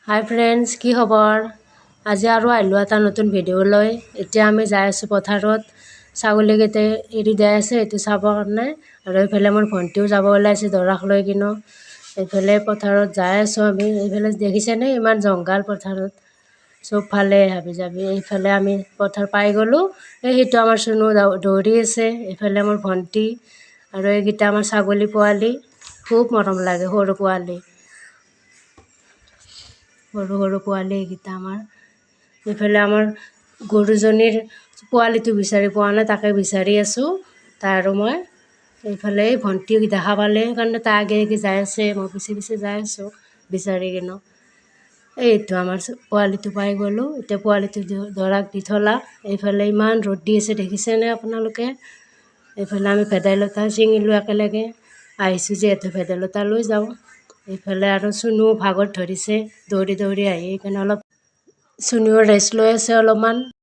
হাই friends, কি খবৰ? আজি আৰু আহিলোঁ এটা নতুন ভিডিঅ' লৈ। এতিয়া আমি যাই আছোঁ পথাৰত, ছাগলীকেইটা এৰি দিয়া আছে সেইটো চাবৰ কাৰণে। আৰু এইফালে মোৰ ভণ্টিও যাব ওলাইছে দৰাক লৈ কিনো। এইফালে পথাৰত যাই আছোঁ আমি। এইফালে দেখিছেনে ইমান জংঘল পথাৰত, চবফালে হাবি জাবি। এইফালে আমি পথাৰ পাই গ'লোঁ। এই সেইটো আমাৰ চুনু দৌৰি আছে, এইফালে মোৰ ভণ্টি আৰু এইকেইটা আমাৰ ছাগলী পোৱালি। খুব মৰম লাগে সৰু পোৱালি, সৰু সৰু পোৱালি এইকেইটা আমাৰ। এইফালে আমাৰ গৰুজনীৰ পোৱালিটো বিচাৰি পোৱা নাই, তাকে বিচাৰি আছোঁ তাই আৰু মই। এইফালে এই ভণ্টিক দেখা পালে সেইকাৰণে তাই আগে আগে যাই আছে, মই পিছে পিছে যাই আছোঁ বিচাৰি কিনো। এইটো আমাৰ পোৱালিটো পাই গ'লোঁ। এতিয়া পোৱালিটো দৰাক দি থলা। এইফালে ইমান ৰ'দ দি আছে, দেখিছেনে আপোনালোকে? এইফালে আমি ভেদাইলতা ছিঙিলোঁ একেলগে, আহিছোঁ যিহেতু ভেদাইলতা লৈ যাওঁ। এইফালে আৰু চুনু ভাগৰ ধৰিছে দৌৰি দৌৰি আহি, সেইকাৰণে অলপ চুনুও ৰেষ্ট লৈ আছে অলপমান।